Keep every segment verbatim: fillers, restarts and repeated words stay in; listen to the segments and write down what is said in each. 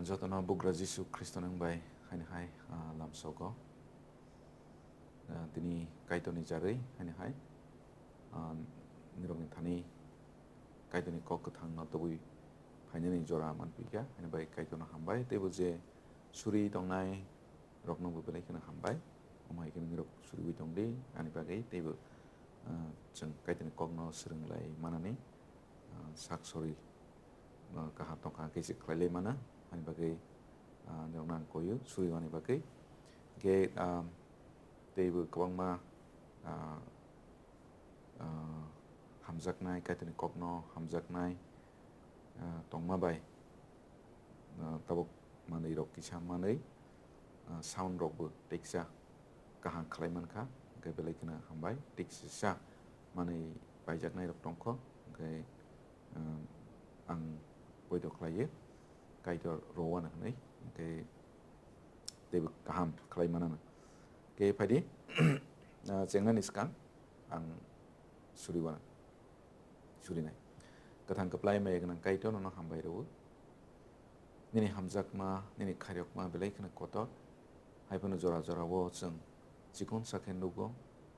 Jotono bugra Jisu Khristo nang bai haini hai, ah, lamsogo. Ah, tini Kaitorni jarwi haini hai, ah, nirokni thani Kaitorni kok kwthangno tubui phainani jora manpikha, haini bai Kaitorno hambai. Teibo je suri tongnai rokno bo belai kheno hambai. Omo hai kheno nirok suriwi tongdi, ani bagwi teibo, ah, chwng Kaitorni kokno swrwnglai manani, ah, sak sori, ah, kaham tongkha khe se khlailai mana, ani bagwi, ah, nirokno ang koio suriwani bagwi. Hwnkhe, ah, teibo kwbangma, ah, ah, hamjaknai, Kaitorni kokno hamjaknai, ah, tongma bai, ah, tabuk manwi rok kisa manwi, ah, sound rokbo teksa kaham khlai mankha, hwnkhe belai kheno hambai, teksa manwi paijaknai rok tongkho, hwnkhe, ah, ang poito khlaiyo, Kaitor rwano hwnwi, hwnkhe teibo kaham khlai manano. Hwnkhe phaidi, ah, chengnani swkang ang suriwano. Surinai. Kwthang kwplai maya gwnang Kaitor nono hambai rwo. Nini hamjakma, nini khairokma belai kheno kotor. Hai phano jora jora o chwng chikon sa khe nugo,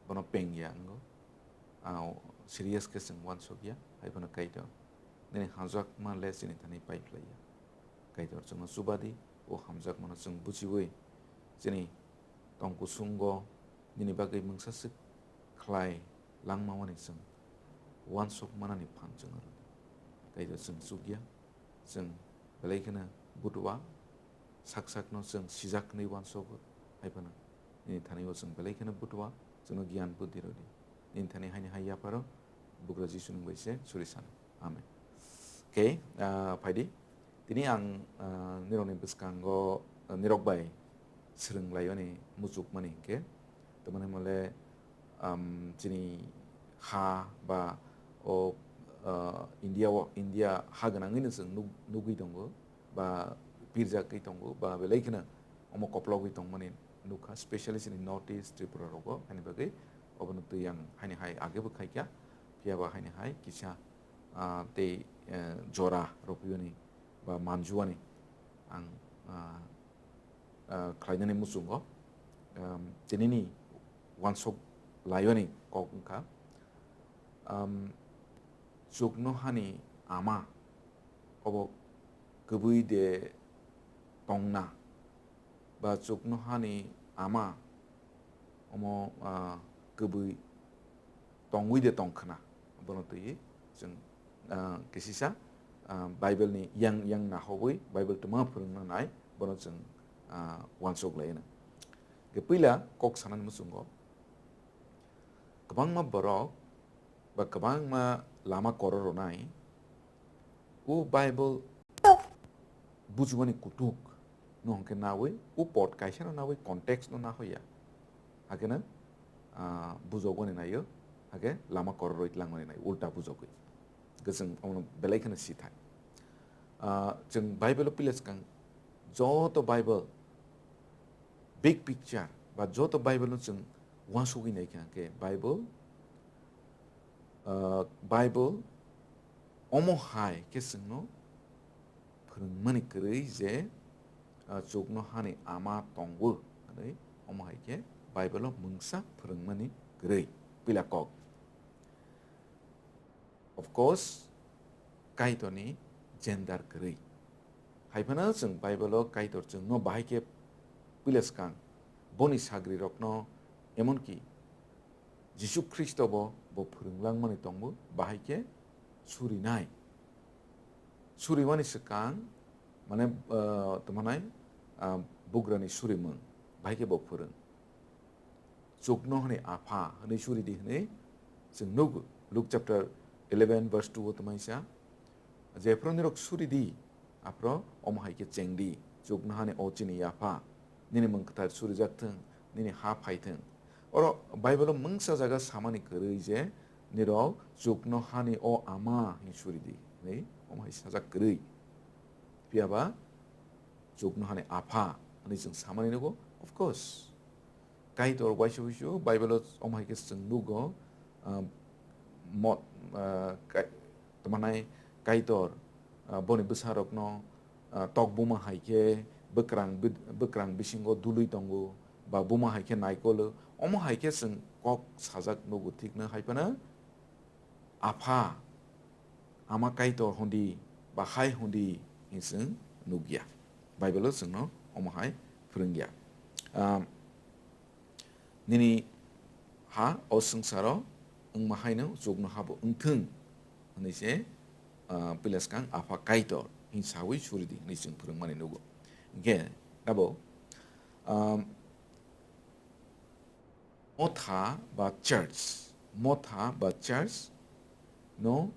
bono peng ya wngo. Ah, serious khe chwng uansuk ya, hai phano Kaitor. Nini hamjakma le chini thani pai phlai ya. Kaitor chwngno chuba di, o hamjakmano chwng buchiwi chini tong kusungo nini bagwi mungsa swk khlai langma mani chwng uansuk manani phan chwngno rw di. Kaitor chwng chukya, chwng belai kheno butua, sak sakno chwng sijak hwnwi uansugo, hai phano nini thani o chwng belai kheno butua, chwngno giyan buddhi rw di. Nini thani haini hai yapharo, bugra Jisu nung bai se suri sano. Amen. Khe, ah, phaidi. Tini ang, ah, nirokni bwskango, ah, nirok bai swrwng laiyoni muchukmani hinkhe, tamani hwnmale, um, chini ha ba o, ah, India o, India ha gwnangwino chwng nuk-, nugwi tongo, ba pirjagwi tongo, ba belai kheno omo koplogwi tongmani nukha, specially chini North East Tripura rogo, haini bagwi obono twi ang haini hai agebo khaikha, phiyaba haini hai kisa, ah, tei, eh, jora rwphiyoni ba manjuani ang, ah, ah, khlainani muchungo, um, tinini uansuk laiyoni kok wngkha, um, chuknohani ama obo kwbwi de tongna, ba chuknohani ama omo, ah, kwbwi tongwi de tong khna, bono twi chwng, ah, kisisa, ah, Bible ni yang, yang nahogwi Bible twma phwrwngna nai, bono chwng, ah, uansuk laina. Khe puila kok sanani muchungo, kwbangma borok ba kwbangma lama koro rwnai, o Bible bujimani kutuk no hwnkhe nawi, o pot kaisa no nawi context no nahoya. Hakhe no, ah, bujogwani naio, hakhe lama kororoi tlangmani naio, ulta bujogwi. Hwnkhe chwng omono belai kheno sithai. Ah, chwng Bible o pila swkang joto Bible, big picture, ba joto Bible no chwng uansugwi naikha hwnkhe Bible, ah, Bible omo hai khe chwngno phwrwngmani kwrwi je, ah, chuknohani ama tongo hwnwi omo hai khe Bible o mungsa phwrwngmani kwrwi. Puila kok. Of course, Kaitorni gender kwrwi. Hai phano chwng Bible o Kaitor chwngno bahai khe puila swkang boni sagrirokno, emonki Jisu Khristo bo, bo phwrwng langmani tongo, bahai khe surinai. Surimani swkang, mane, ah, tongmanai, ah, bugrani surimung, bahai khe bo phwrwng. Chuknohani apha hwnwi suri di hwnwi chwng nugo. Luke chapter eleven verse two o tongmani sa, "Jephru nirok suri di, aphro omo hai khe cheng di, chuknohani o chini yapha, nini mung kwthar surijak thung, nini ha phai thung." Oro Bible o mungsa jaga samani kwrwi je nirok chuknohani o ama hwnwi suri di hwnwi omo hai sajak kwrwi. Phiyaba chuknohani apha hwnwi chwng samani nugo, of course. Kaitor waisa waisa Bible o omo hai khe chwng nugo, ah, mo-, ah, kai-, tongmanai Kaitor, ah, boni bwsarokno, ah, tok buma hai khe bwkrang bid-, bwkrang bisingo dului tongo, ba buma hai khe naikolo, omo hai khe chwng kok sajak nugo thikno hai phano Apha, Ama Kaitor hwn di, ba hai hwn di hwn chwng nukya. Bible-o chwngno omo hai phwrwngya. Ah, nini ha o swngcharo wngma haino chukno habo wngthwng hwnwi se, ah, puila swkang Apha Kaitor hwn sawi suri di hwnwi chwng phwrwngmani nugo. Hwnkhe abo, ah, Motha ba church, motha ba church no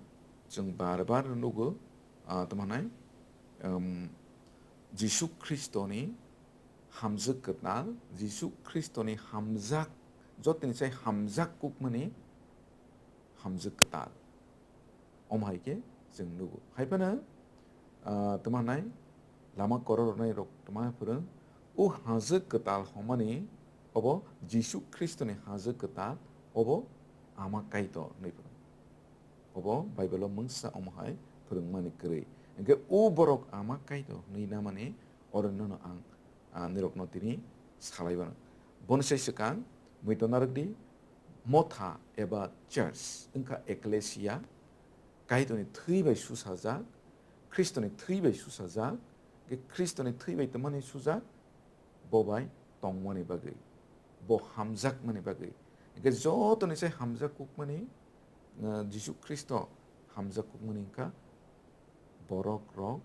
chwng bar bar nugo, ah, tamo hwnai, um, Jisu Khristoni hamjwk kwtal, Jisu Khristoni hamjak, jotoni sai hamjak kukmani hamjwk kwtal. Omo hai khe chwng nugo. Hai phano, ah, tamo hwnai lama kororoknai rok tamo phwrwng, o hamjwk kwtal hwnmani obo Jisu Khristoni hamjwk kwtal, obo Ama Kaitor hwnwi phwrwng. Obo Bible-o mungsa omo hai phwrwngmani kwrwi. Hwnkhe o borok Ama Kaitor hwnwi namani oro nono ang, ah, nirokno tini salaibano. Boni sai swkang, muitu narwk di, motha eba church, wngkha ecclesia, Kaitorni thwi bai susajak, Khristoni thwi bai susajak, hwnkhe Khristoni thwi bai tongmani sujak, bo bai tongmani bagwi, bo hamjakmani bagwi. Hwnkhe jotoni sai hamjak kukmani, ah, Jisu Khristo hamjak kukmani wngkha, borok rok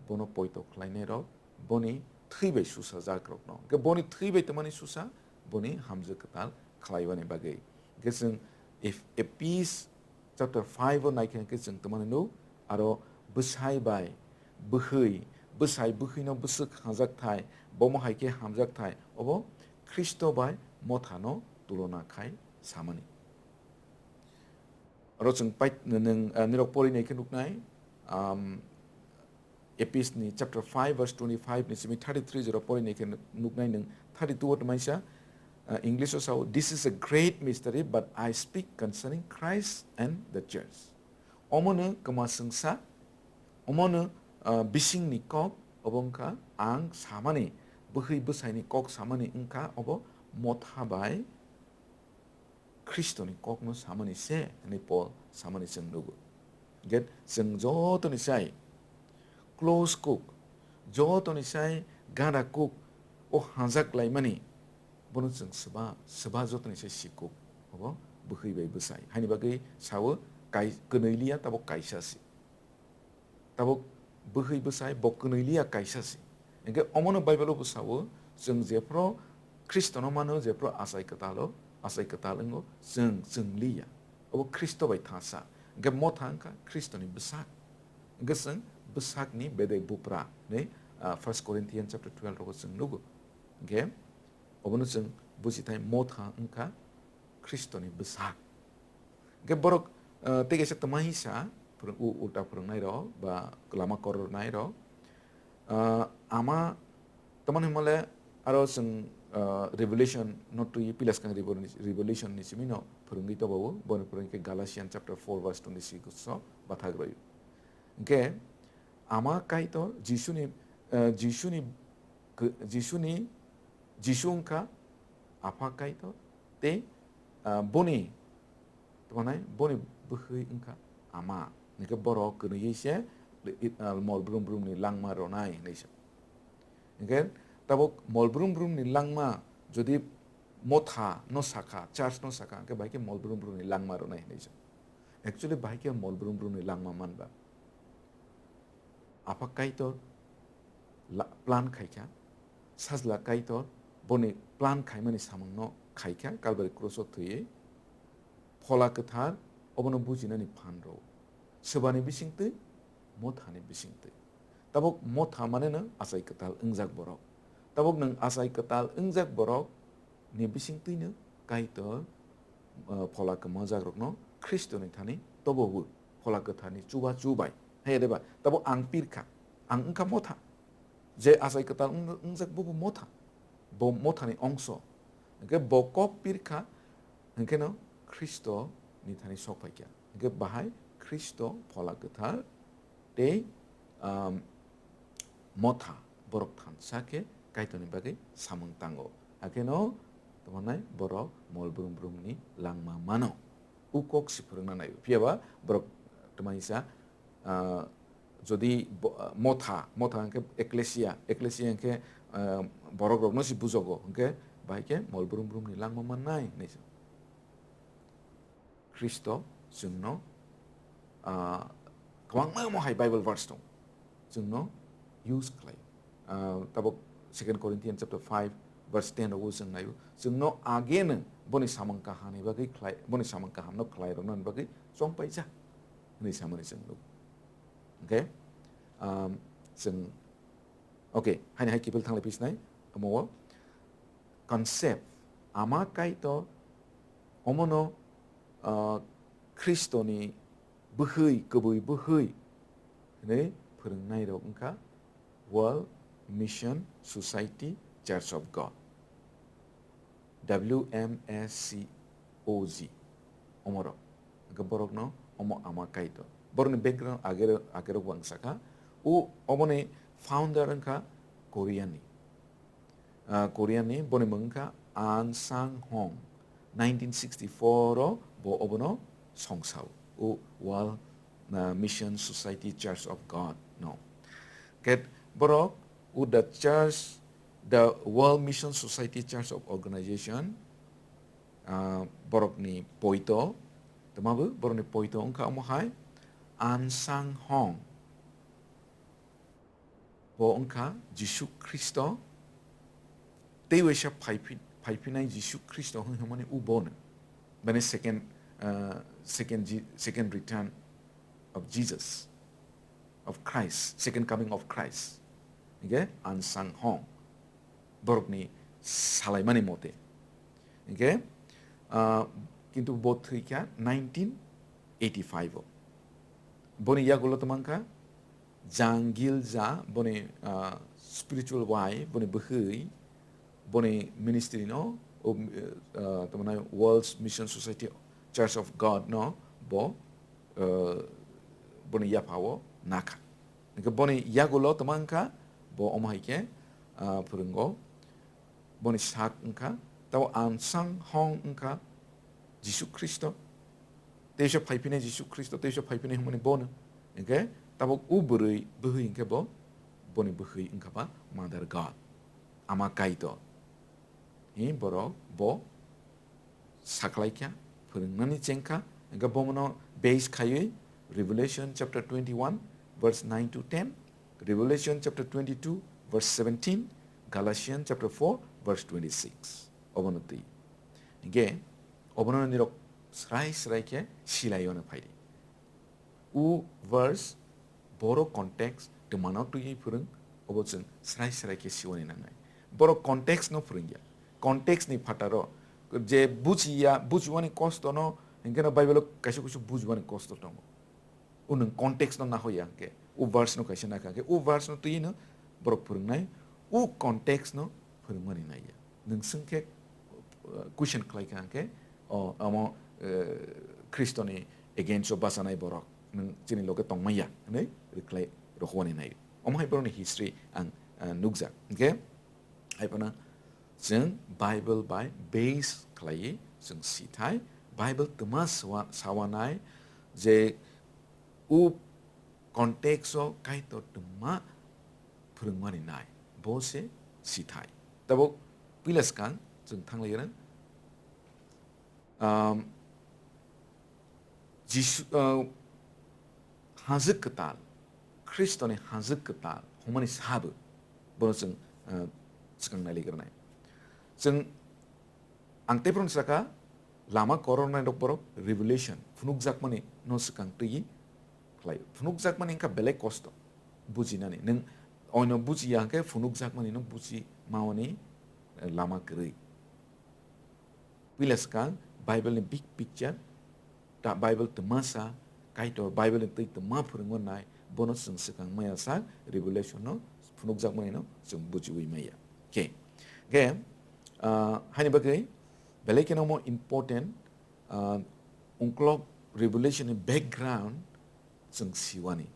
bono poito khlainai rok, boni thwi bai susa jak rok no. Hwnkhe boni thwi bai tongmani susa, boni hamjwk kwtal khlaiwani bagwi. Hwnkhe chwng Eph-, Ephis chapter five o naikhe hwnkhe chwng tongmani nuk, aro bwsai bai bwhwi, bwsai bwhwino bwswk hamjak thai, bomo hai khe hamjak thai, obo Khristo bai mothano tulona khai samani. Oro chwng pai-, nwng, ah, nirok pori nai khe nuknai, um, Ephis ni chapter five verse twenty-five ni simi thirty-three jora pori nai khe nuk-, nuknai nwng thirty-two o tongmaisa, ah, English o sao, "This is a great mystery, but I speak concerning Christ and the church." Omono kwma swngsa, omono, ah, bisingni kok, obo wngkha ang samani, bwhwi bwsaini kok samani wngkha obo motha bai Khristoni kokno samani se hwnwi Pol samani chwng nugo. Hwnkhe chwng jotoni sai close kuk, jotoni sai gana kuk o hanjak laimani, bono chwng swba, swba jotoni sai sikuk, obo bwhwi bai bwsai. Haini bagwi sawo kai-, kwnwi liya, tabuk kaisa se. Tabuk bwhwi bwsai bo kwnwi liya, kaisa se. Hwnkhe omono Bible-o bo sao, chwng jephru Khristono mano, jephru achai kwtalo, achai kwtal wngo, chwng, chwng liya. Obo Khristo bai thangsa. Hwnkhe motha wngkha Khristoni bwsak. Hwnkhe chwng bwsakni bedek bupra hwnwi, ah, First Corinthians chapter twelve rogo chwng nugo. Hwnkhe obono chwng buji thai, motha wngkha Khristoni bwsak. Hwnkhe borok, eh, tei kaisa twma hisa phwrwng-, u-, ulta phwrwngnairok ba lama korornairok, eh, ama tamani hwnmale aro chwng, eh, Revelation no twi pilaskang Revel-, Revelation ni simi no phwrwngwi tobao, boni phwrwng khe Galatian chapter four verse twenty-six o bathagroi. Hwnkhe ama Kaitor Jisuni, eh, Jisuni gw-, Jisuni, Jisu wngkha Apha Kaitor tei, ah, boni, tongmani boni bwhwi wngkha Ama. Hwnkhe borok kwnwi se, ah, mol brum brumni langma rwnai hwnwi se. Hwnkhe tabuk mol brum brumni langma jodi motha no sakha, church no sakha, hwnkhe bahai khe mol brum brumni langma rwnai hwnwi se. Actually bahai khe mol brum brumni langma manba. Apha Kaitor la-, plan khaikha, Sajla Kaitor boni plan khaimani samungno khaikha, Kalbari krus o thwiwi. Phola Kwthar obono bujinani phan rw. Swbani bisingtwi, mothani bisingtwi. Tabuk motha maneno achai kwtal wngjak borok. Tabuk nwng achai kwtal wngjak borok, ni bisingtwino Kaitor, uh, phola kwmajakrokno Khristoni thani tobobo phola kwtharni chubachu bai. Hai de ba, tabo ang pirkha, ang wngkha motha. Je achai kwtal wng-, wngjak bobo motha, bo mothani ongso. Hwnkhe bo kok pirkha, hwnkhe no Khristoni thani sok phaikha. Hwnkhe bahai Khristo phola kwthar tei, um, motha borok thansa khe Kaitorni bagwi samung tango. Hakheno tamo nai borok mol brum brumni langma mano. U kok si phwrwngna nai. Phiya ba borok twmai sa, ah, jodi bo-, ah, motha, motha hwnkhe ekklesia, ekklesia hwnkhe, ah, borok rokno si bujogo, hwnkhe bai khe mol brum brumni langma mannai hinwi sa. Khristo chwngno, ah, kwbangma omo hai Bible verse tongo. Chwngno use khlai. Ah, tabok Second Corinthians chapter five verse ten rogo chwng naio. Chwngno ageno boni samung kahamni bagwi khlai, boni samung kahamno khlai rwnani bagwi chongpaijak hinwi samani chwng nugo. Okay? Um, chwng, okay, haini hai kiphil thanglai phisnai, omo o concept, Ama Kaitor, omono, ah, Khristoni bwhwi, kwbwi bwhwi hinwi phwrwngnairok wngkha World Mission Society Church of God, W M S C O G, omorok. Hwnkhe borokno omo Ama Kaitor. Borokni background agero-, agerok bo ang sakha. O, oboni founder wngkha Koreani. Ah, Koreani, boni mung wngkha An Sang Hong. Nineteen sixty-four o bo obono songsao. O World, ah, Mission Society Church of God no. Ket borok, o the church, the World Mission Society Church of Organization, ah, borokni poito, tma bo borokni poito wngkha omo hai An Sang Hong. Bo wngkha Jisu Khristo, tei waisa phaiphi-, phaiphinai Jisu Khristo hwn hwnmani u bono. Mane second, ah, second Je-, second return of Jesus, of Christ, second coming of Christ. Hingke An Sang Hong, borokni salaimani mote. Hingke, ah, kintu bo thwikha nineteen eighty-five o. Boni yagulo tongmangkha Jang Gilja, boni, ah, spiritual wife, boni bwhwi, boni ministry no, o, ah, tongmani World Mission Society Church of God no bo, ah, boni yapha o nakha. Hingke boni yagulo tongmangkha bo omo hai khe, ah, phwrwngo. Boni sak wngkha, tabo An Sang Hong wngkha Jisu Khristo. Teisa phaiphinai Jisu Khristo, teisa phaiphinai hwnmani bono. Hingke tabok u bwrwi bwhwi hingke bo, boni bwhwi wngkha ba Mother God, Ama Kaitor. Hi borok bo sakhlaikha, phwrwngnani chengkha, hingke bomono base khaiwi Revelation chapter twenty-one verse nine to ten, Revelation chapter twenty-two verse seventeen, Galatians chapter four verse twenty-six. Obono twi. Hingke obono nirok srai srai khe silaiono phaidi. U verse, borok context twmano twiwi phwrwng, obo chwng srai srai khe siwani nangnai. Borok context no phwrwngya. Context ni phataro je bujiya, bujiwani kosto no, hingke no Bible o kaisa kusu bujiwani kosto tongo. O nwng context no nahoya hingke, o verse no kaisa nakha hingke, o verse no twiwi no borok phwrwngnai, o context no phwrwngmani naiya. Nwng swngkhe, uh, question khlai kha hingke, o, amo, uh, Khristoni against o bachanai borok, nwng chini loge tongmaya, hwnwi rwkhlai rohorwani nai. Omo hai borokni history ang, uh, nukjak. Hingke, hai phano chwng Bible bai base khlaiwi chwng sithai, Bible twma sawa-, sawanai je o context o Kaitor twma phwrwngmani nai, bo se sithai. Tabuk puila swkang chwng thanglai rwng, um, Jisu, uh, hajwk kwtal, Khristoni hajwk kwtal hwnmani sabo, bono chwng, uh, swkang nailik rwnai. Chwng Ang tei phano saka, lama koronai rok borok revelation, phunukjakmani no swkang twi khlai. Phunukjakmani wngkha belai kosto bujinani. Nwng oino bujiya hwnkhe phunukjakmani no buji mawani, eh, lama kwrwi. Puila swkang Bible ni big picture, ta Bible twmasa, Kaitor Bible ni twi twma phwrwngmani nai, bono chwng swkang maya sak, revelation no phunukjakmani no chwng bujiwi maya. Khe, khe, ah, haini bagwi belai kheno mo important, ah, ungklok revelation ni background chwng siwani.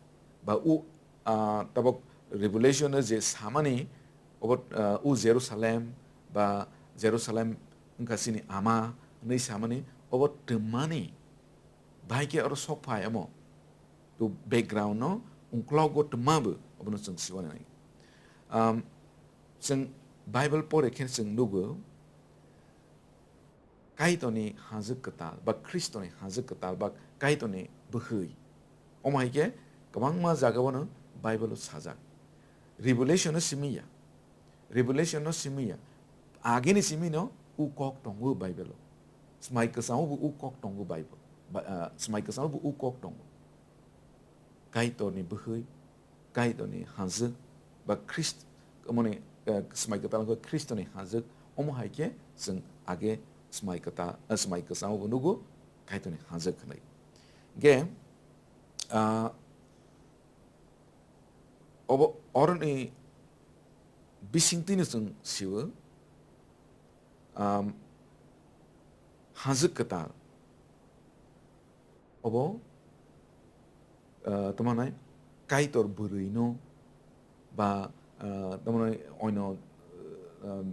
Ba u, ah, tabok, Revelation o je samani, obo, ah, o Jerusalem ba Jerusalem wngkha chini ama hwnwi samani, obo twmani bahai khe oro sok phai omo. To background no ungklogo twma bo obono chwng siwani nai. Um, chwng Bible pore khe chwng nugo, Kaitorni hajwk kwtal ba Khristoni hajwk kwtal ba Kaitorni bwkhwi. Omo hai khe kwbangma jagao no Bible o sajak. Revelation no simi ya. Revelation no simi ya. Ageni simi no u kok tongo Bible o. Smai kwchao bo u kok tongo Bible. Ba, ah, Smai kwchao bo u kok tongo. Kaitorni bwkhwi, Kaitorni hajwk, ba Khrist-, mane, eh, Smai Kwtal wngkha Khristoni hajwk, omo hai khe chwng age Smai Kwta-, eh, Smai Kwchao bo nugo Kaitorni hajwk hwnwi. Ge, ah, obo oroni bisingtwino chwng sio, um, hajwk kwtal. Obo, ah, tamo nai Kaitor bwrwino ba, ah, tamo nai oino, ah,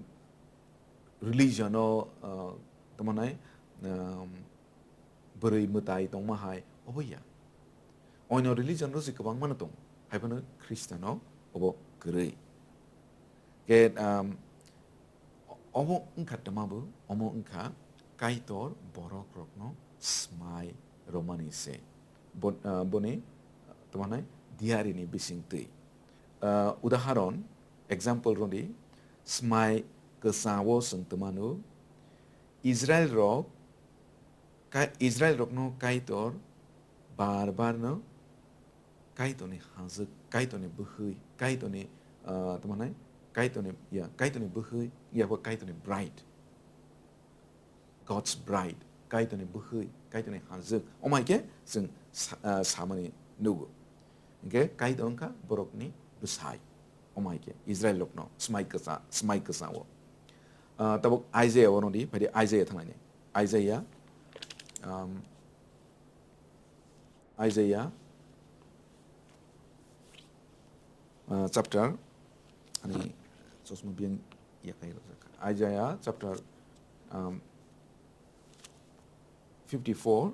religion o, ah, tamo nai, um, bwrwi mwtai tongma hai obo ya. Oino religion rok se kwbangma no tongo, hai phano Khristan o obo kwrwi. Ke, um, obo wngkha twma bo, omo wngkha Kaitor borok rokno smai romani se. Bo-, ah, boni, tamo nai diarini bisingtwi. Ah, udaharon, example rwdi, smai kwchao chwng twmano, Israel rok, Ka-, Israel rokno Kaitor bar bar no Kaitorni hajwk, Kaitorni bwkhwi, Kaitorni, ah, tamo nai, Kaitorni, ya, Kaitorni bwkhwi, ya, bo Kaitorni bride. God's bride, Kaitorni bwkhwi, Kaitorni hajwk. Omo hai khe chwng sa-, ah, samani nugo. Hinkhe Kaitor wngkha borokni bwsai. Omo hai khe Israel rokno smai kwcha, smai kwchao. Ah, tabuk Isaiah o nodi, phaidi Isaiah thanglaini. Isaiah, um, Isaiah, uh, chapter, ani chosma biyang yakai rojak. Isaiah chapter, um, fifty-four,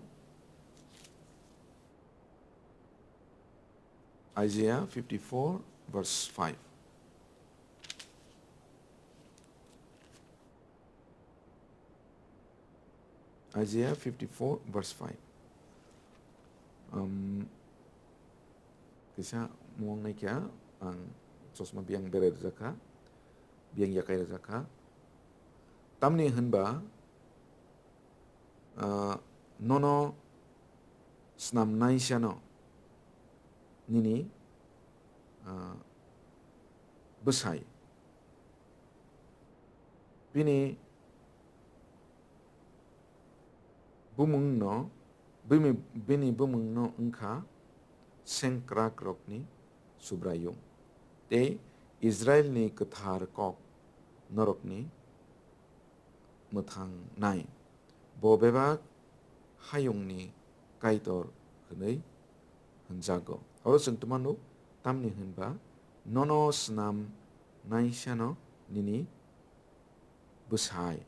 Isaiah fifty-four verse five. Isaiah fifty-four verse five. Um, kisa muang nai kya, ang chosma biyang berai rwjak kha, biyang yakai rwjak kha. Tamni hwnba, ah, nono snamnaisano nini, ah, bwsai. Bini bumungno, bini, bini bumungno wngkha sengkrakrokni Subraiyung, tei Israilni kwthar kok norokni mwthangnai. Bo bebak hayungni Kaitor hwnwi hwnjago. Oro chwng twmano, tamni hwnba nono snam naisano nini bwsai,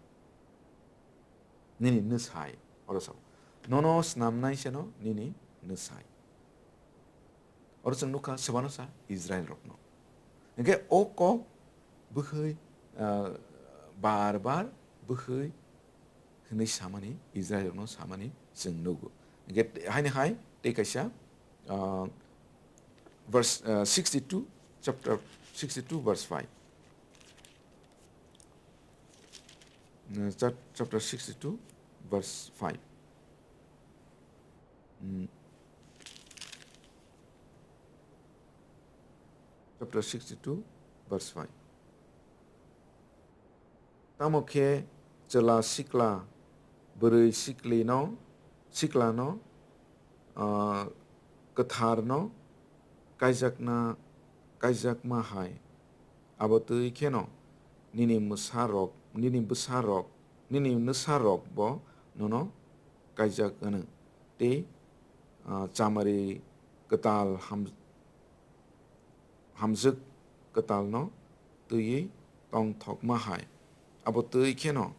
nini nwsai, oro sao. Nono snam naisano nini nwsai. Oro chwng nukha, swbano sa Israel rokno. Hinkhe o kok bwkhwi, ah, bar bar bwkhwi hwnwi samani, Israel rokno samani chwng nugo. Hinkhe haini hai tei kaisa, ah, verse, ah, sixty-two, chapter sixty-two, verse five. Uh, chap-, chapter sixty-two, verse five. Mm. Chapter sixty-two, verse five. Tamo khe chwla sikla, bwrwi siklino, siklano, ah, kwtharno kaijakna, kaijakma hai. Abo twi kheno nini mwsarok, nini bwsarok, nini nwsarokbo nono kaijak hwno. Tei, ah, chamari kwtal ham-, hamjwk kwtalno twiwi tongthokma hai. Abo twi kheno,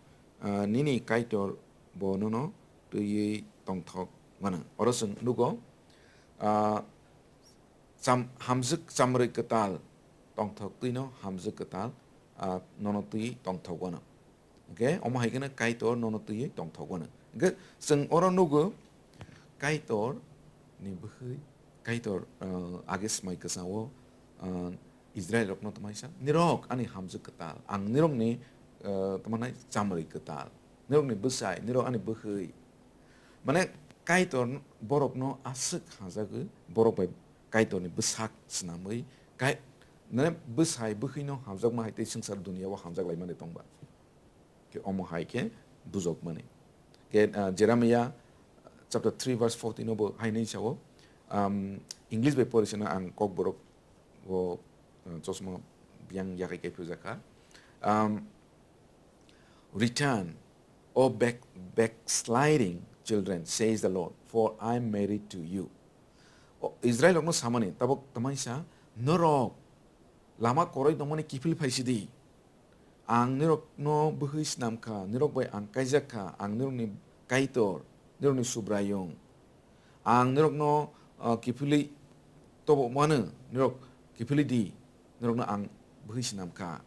ah, nini Kaitor bo nono twiwi tongthok mano. Oro chwng nugo, ah, cham-, hamjwk chamrwi kwtal tongthok twino hamjwk kwtal, ah, nono twiwi tongthok wano. Hwnkhe omo hai kheno Kaitor nono twiwi tongthok wano. Hwnkhe chwng oro nugo Kaitor ni bwkhwi, Kaitor, ah, age swmai kwchao, ah, Israel rokno tongmani sa, "Nirok ani hamjwk kwtal, ang nirokni, ah, tongmani chamrwi kwtal, nirokni bwsai, nirok ani bwkhwi." Mane Kaitor borokno aswk hamjagwi, borok bai Kaitorni bwsak swnamwi, kai-, mane bwsai bwkhwino hamjakma hai tei swngchar duniya o hamjak laimani tongba. Khe omo hai khe bujokmani. Khe, ah, Jeremiah chapter three verse fourteen o bo hai hwnwi sao, um, English bai pori sano ang Kokborok o, uh, chosma biyang yakai kai phujak kha. Um, "Return, O back-, backsliding children, says the Lord, for I am married to you." O Israel rokno samani, tabok tamani sa, "Norok lama koroi tongmani kiphil phaisidi. Ang nirokno bwkhwi snamkha, nirok bai ang kaijakha, ang nirokni Kaitor, nirokni Subraiyung. Ang nirokno, ah, kiphilwi tobo mano, nirok kiphilwi di, nirokno ang bwkhwi snamkha.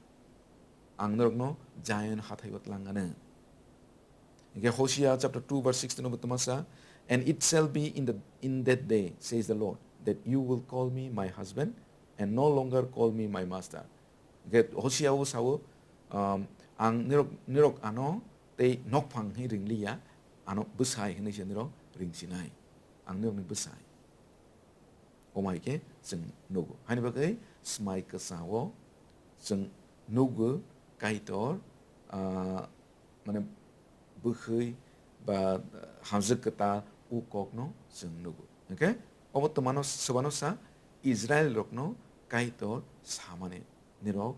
Ang nirokno Zion hathai o tlang ano." Hingke Hosea chapter two verse sixteen o bo toma sa, "And it shall be in the, in that day, says the Lord, that you will call me my husband and no longer call me my master." Hingke Hosea o sao, um, "Ang nirok, nirok ano tei nokphang hwnwi ringliya, ano bwsai hwnwi se nirok ringsinai. Ang nirokni bwsai." Omo hai khe chwng nugo. Haini bagwi swmai kwchao chwng nugo Kaitor, ah, mane bwkhwi ba, ah, hamjwk kwtal o kokno chwng nugo. Hwnkhe obo twmano, swbano sa Israel rokno Kaitor samani, "Nirok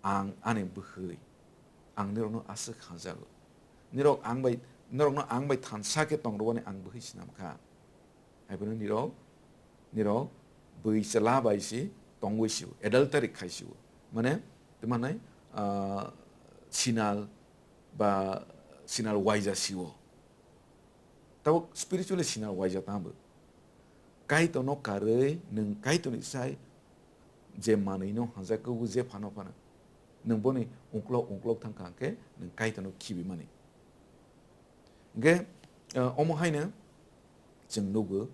ang ani bwkhwi, ang nirokno aswk hamjago. Nirok ang bai, nirokno ang bai thansa khe tongrwani ang bwkhwi swnamkha." Haiphano nirok, nirok bwi chwla bai se tongwi sio, adultery khai sio. Mane, tei manai, ah, sinal ba sinal waija sio. Tabuk spiritually sinal waija tamo. Kaitorno karwi nwng Kaitorni sai je manwino hamjak khe bo je phano phano. Nwng boni uklok uklok thang kha hwnkhe nwng Kaitorno khibi mani. Hingke, ah, omo haino chwng nugo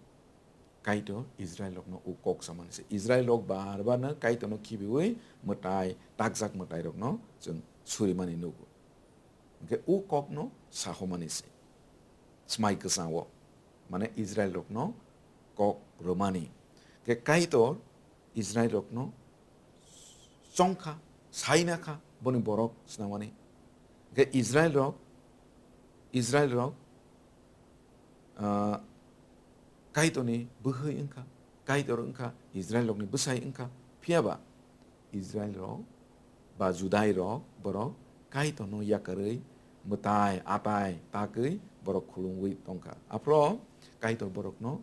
Kaitor Israel rokno o kok samani se. Israel rok bar bar no Kaitorno khibiwi mwtai, takjak mwtai rokno chwng surimani nugo. Hingke o kokno sahomani se. Swmai kwchao, mane Israel rokno kok rwmani. Hingke Kaitor Israel rokno chongkha, saina kha boni borok swnamani. Hingke Israel rok, Israel rok, ah, Kaitorni bwkhwi wngkha, Kaitor wngkha, Israel rokni bwsai wngkha. Phiya ba Israel rok ba Judai rok borok Kaitorno yakarwi mwtai, atai, tagwi borok khulumwi tongkha. Aphro Kaitor borokno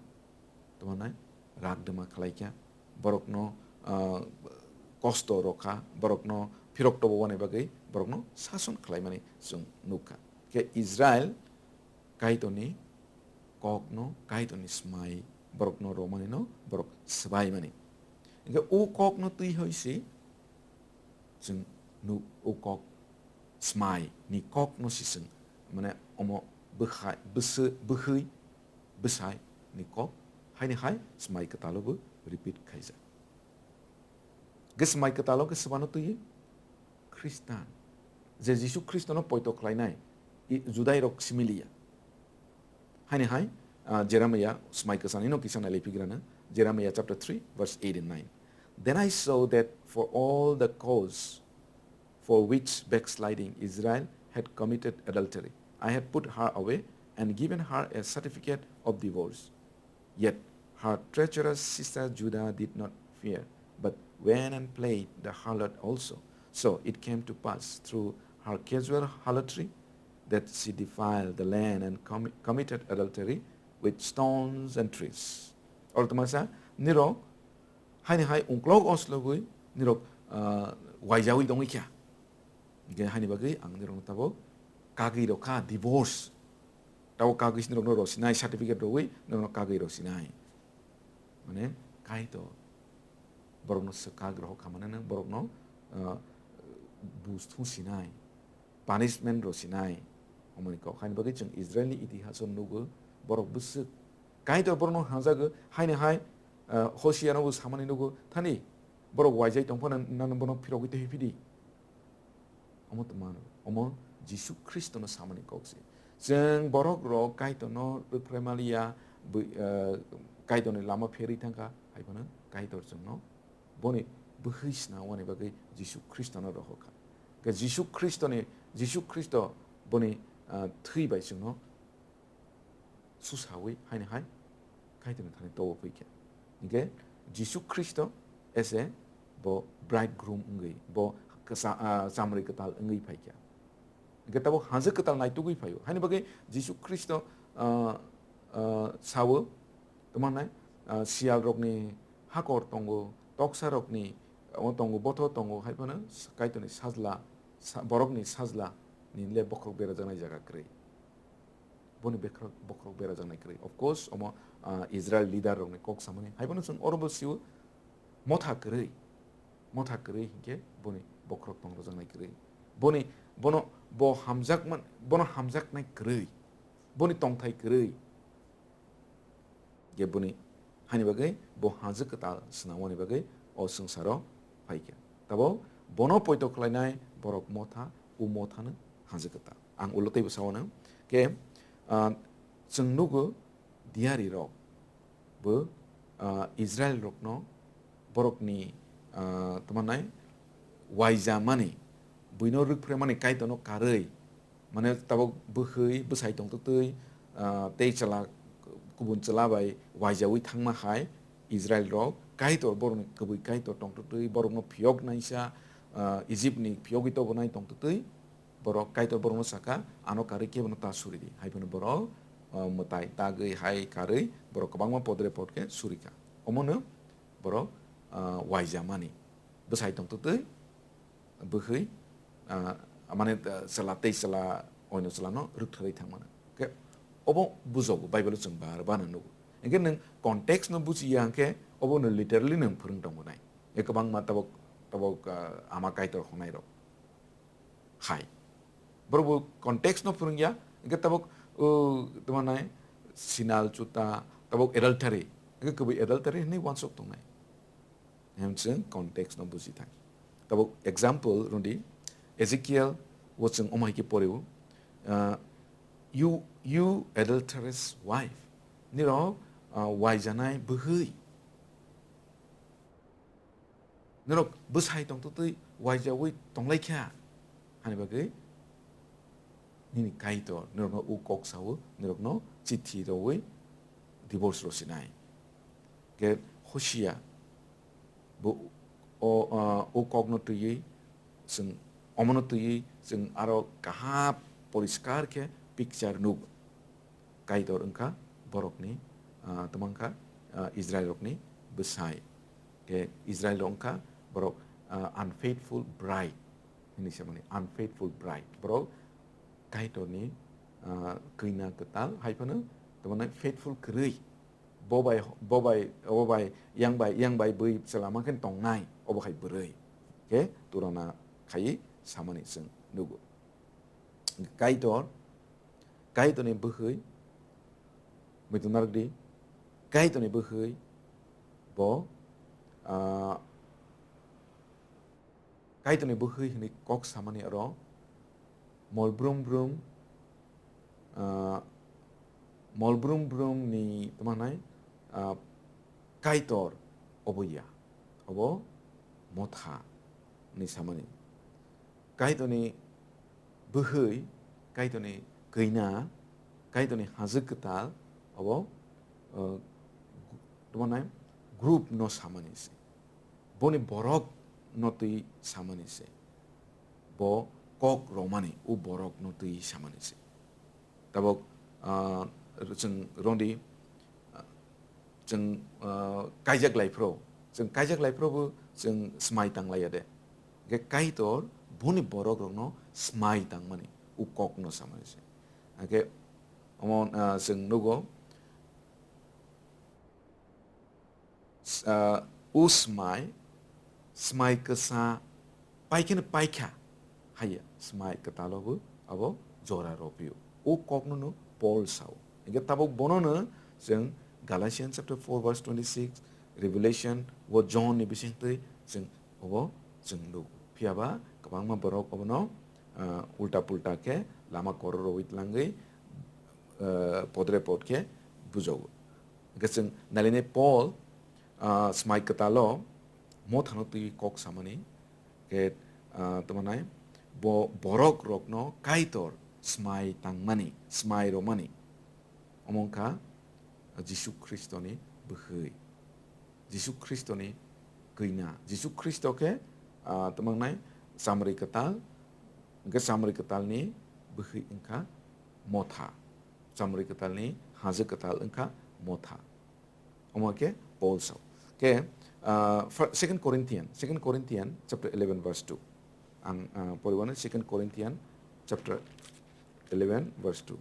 tongmanai rak dwma khlaikha, borokno, ah, kosto rokha, borokno phirok tobo wane bagwi borokno sason khlaimani chwng nukha. Khe Israel Kaitorni kokno, Kaitorni swmai borokno romani no borok swbaimani. Hingke o kokno twi hoi se chwng nuk, o kok swmai ni kokno se chwng, mane omo bwkhai, bwsw-, bwkhwi, bwsai ni kok, haini hai swmai kwtalo bo repeat khaijak. Hingke swmai kwtalo khe swbano twi Khristan, je Jisu Khristono poito khlainai, i-, Judai rok simi liya. Haini hai, ah, Jeremiah swmai kwchangni no kisa nailai phigrana, Jeremiah chapter three, verse eight and nine. "Then I saw that for all the cause for which backsliding Israel had committed adultery, I had put her away and given her a certificate of divorce. Yet her treacherous sister Judah did not fear, but went and played the harlot also. So it came to pass through her casual harlotry that she defiled the land and commi-, committed adultery with stones and trees." Oro tongmasa, nirok Haini hai ungklok oslogwi nirok, ah, waijawi tongwi kha. Hingke haini bagwi ang nirokno tabok kagwi rok kha, divorce. Tabok kagwi se nirokno rosinai, certificate rogwi nirokno kagwi rosinai. Mane, Kaitor borokno swkak rohor kha, mane, nang borokno, ah, bus thung sinai, punishment rosinai. Omoni kok haini bagwi chwng Israelni itihaso nugo, borok bwswk Kaitor borokno hamjago, haini hai, ah, Hosiano bo samani nugo, thani borok waijai tongphano nang bono phirogwi twi phidi. Omo tongmano, omo Jisu Khristono samani kok se. Chwng borok rok Kaitorno rwphraimaliya, bwi-, ah, Kaitorni lama pherwi thangkha, hai phano Kaitor chwngno boni bwhwi swnamani bagwi Jisu Khristono rohor kha. Khe Jisu Khristoni, Jisu Khristo boni, ah, thwi bai chwngno susawi haini hai Kaitorni thani tobo phaikha. Hingke Jisu Khristo ese bo bridegroom wngwi, bo kasa-, ah, chamri kwtal wngwi phaikha. Hingke tabok hanjwk kwtal naitugwi phaio. Haini bagwi Jisu Khristo, ah, ah, sao, tamo nai, ah, siyal rokni hakor tongo, toksa rokni, omo tongo, botho tongo, hai phano Kaitorni sajla, sa-, borokni sajla ni le bokhorok berajaknai jaga kwrwi. Boni bekhorok, bokhorok berajaknai kwrwi. Of course, omo, ah, Israel leader rokni kok samani. Hai phano chwng oro bo sio, motha kwrwi. Motha kwrwi hinkhe boni bokhorok tong rwjaknai kwrwi. Boni, bono, bo hamjakman, bono hamjaknai kwrwi. Boni tongthai kwrwi. Je boni, hani bagwi bo hanjwk kwtal swnamani bagwi o swngcharo phaikha. Tabo bono poito khlainai borok motha, o mothano hanjwk kwtal. Ang ulo teibo sao nang. Khe, ah, chwng nugo diyari rok bo, ah, Israel rokno borokni, ah, tamo nai waijamani, buino rwkphraimani Kaitorno karwi, mane tabok bwkhwi bwsai tongtwtwi, ah, tei chwla kubun chwla bai waijaui thangma hai Israel rok Kaitor borokni kwbwi Kaitor tongtwtwi borokno phiyok naisa, ah, Egypt ni phiyogwi tobonai tongtwtwi borok Kaitor borokno saka, "Ano karwi kebono ta suri di." Hai phano borok, ah, mwtai tagwi hai karwi borok kwbangma podre pod khe suri kha. Omono borok, ah, waijamani. Bwsai tongtwtwi, bwkhwi, ah, mane, ah, chwla tei chwla, oino chwlano rwktharwi thangmano. Khe obo bujogo, Bible-o chwng bar bar nugo. Hinkhe nwng context-no bujiya hinkhe obono literally nwng phwrwng tongbo nai. Hinkhe kwbangma tabok, tabok, ah, ama Kaitor hwnai rok hai. Borok bo context no phwrwngya, hingke tabok, o, tamo nai, sinal chuta, tabok adultery, hingke kwbwi adultery hinwi uansuk tongnai. Hem chwng context no buji thang. Tabok example rwdi, Ezekiel o chwng omo hai khe porio, ah, "You, you adulterous wife." Nirok, ah, waijanai bwhwi. Norok bwsai tongtwtwi waijaui tonglaikha, hani bagwi nini Kaitor norokno o kok sao, norokno chithi roui divorce rw sinai. Khe Hosia bo o, o kokno twiwi chwng, omono twiwi chwng aro kaham poriskar khe picture nugo. Kaitor wngkha borokni, ah, tamo wngkha, ah, Israel rokni bwsai. Khe Israel rok wngkha borok, ah, unfaithful bride hinwi samani, unfaithful bride. Borok Kaitorni, ah, kwina kwtal hai phano tamo nai faithful kwrwi. Bo bai, bo bai, bo bai, yang bai, yang bai bwi chwla mankhe tongnai, obo hai bwrwi. Khe turana khaiwi samani chwng nugo. Kaitor, Kaitorni bwkhwi, muitu narwkdi, Kaitorni bwkhwi bo, ah, Kaitorni bwkhwi hwnwi kok samani oro mol brum brum, ah, mol brum brum ni tamo nai, ah, Kaitor obo ya, obo motha ni samani. Kaitorni bwkhwi, Kaitorni kwina, Kaitorni hajwk kwtal, obo, uh, tamo nai group no samani se. Boni borok no twi samani se. Bo kok romani, o borok no twi samani se. Tabok, ah, chwng rwdi, ah, chwng, ah, kaijak lai phro, Chwng kaijak lai phuru bo chwng smai tang lai ya de. Hwnkhe Kaitor boni borok rokno smai tang mani, o kok no sa mani se. Hwnkhe omo, ah, chwng nugo, s-, ah, o smai, smai kwsa pai kheno pai kha, haiya, smai kwtalo bo abo jora rw phio. O kok no no Paul sao. Hwnkhe tabuk bono no chwng Galatians chapter four verse twenty-six, Revelation, o John ni bisingtwi chwng obo chwng nugo. Phiya ba kwbangma borok obono, ah, ulta pulta khe lama koro rwi tlangwi, ah, podre pod khe bujogo. Hwnkhe chwng nailainai Paul, ah, smai kwtalo mothano twi kok samani, khe, ah, tamo nai bo borok rokno Kaitor smai tangmani, smai romani. Omo wngkha Jisu Khristoni bwkhwi, Jisu Khristoni kwi na. Jisu Khristo khe, ah, tamo nai chamri kwtal, hwnkhe chamri kwtalni bwkhwi wngkha motha, chamri kwtalni hajwk kwtal wngkha motha. Omo khe Paul sao. Khe, ah, fir-, Second Corinthian, Second Corinthian chapter eleven verse two. Ang, ah, poriwano Second Corinthian chapter eleven verse two.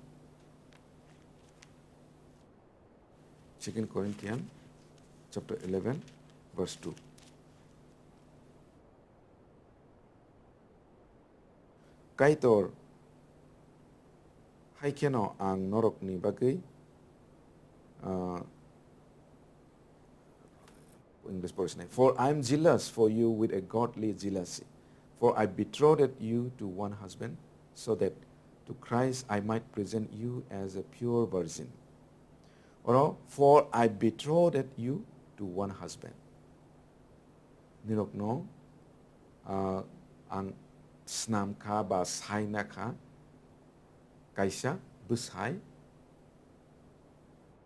Second Corinthian chapter eleven verse two. Kaitor, hai kheno ang norokni bagwi, ah, English portion. "For I am jealous for you with a godly jealousy, for I betrothed you to one husband, so that to Christ I might present you as a pure virgin." Oro, "For I betrothed you to one husband." Nirokno, ah, ang snam kha ba sai na kha, kaisa bwsai,